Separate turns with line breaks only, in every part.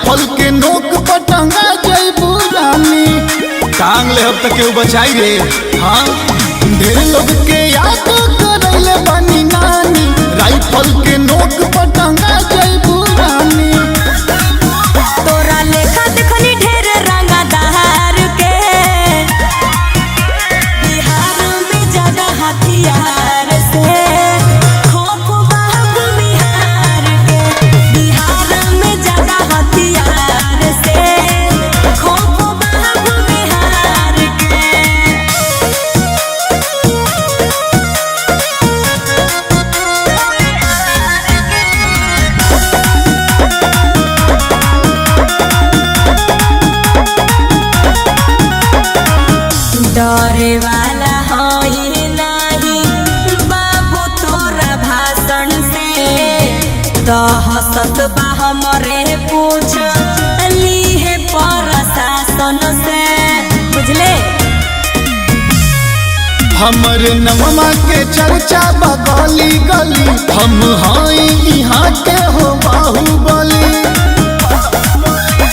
Rifle के नोक पर टंगा जइबू रानी। टांग ले अब तक केहू बचाई रे। हाँ, ढेर लोग के याद करैले बानी नानी, राइफल के नोक पर टंगा जइबू रानी।
तोरा लेखा देखनी ढेर रंगदार के, बिहार में ज्यादा हथियार से खौफ बा बिहार के। बिहार में ज्यादा हथियार से खौफ बा बिहार के। डरे वाला होई नाही बाबू तोरा भाषण से, दहशत बा हमरे पूछ लीहे प्रशासन से, बुझले।
हमर नममा के चर्चा बा गली गली, हम हई यहाँ के हो बाहुबली।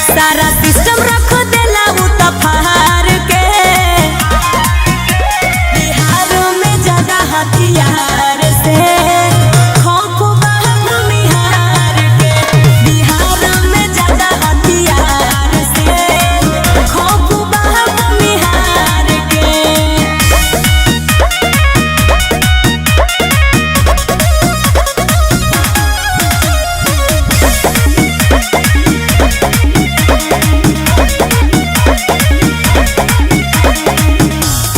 सारा सिस्टम रख देला उ त फहार के, बिहार में ज्यादा हथियार से खौफ बा बिहार के। बिहार में ज्यादा हथियार से खौफ बा बिहार के।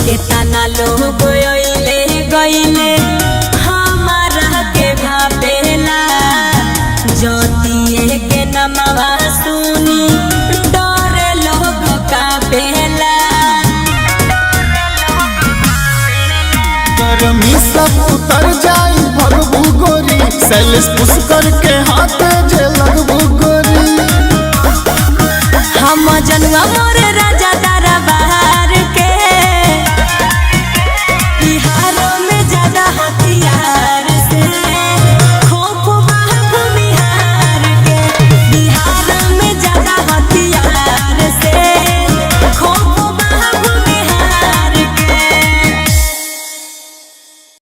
केतना लोग अइले गइले हमारा के भापेला, ज्योतिए के नमवा सुनी डरे लोग कापेला।
गर्मी सब उतर जाई भगबू गोरी, शैलेश पुष्कर के हाथ जे लगबू गोरी।
हम जनुआ मोर।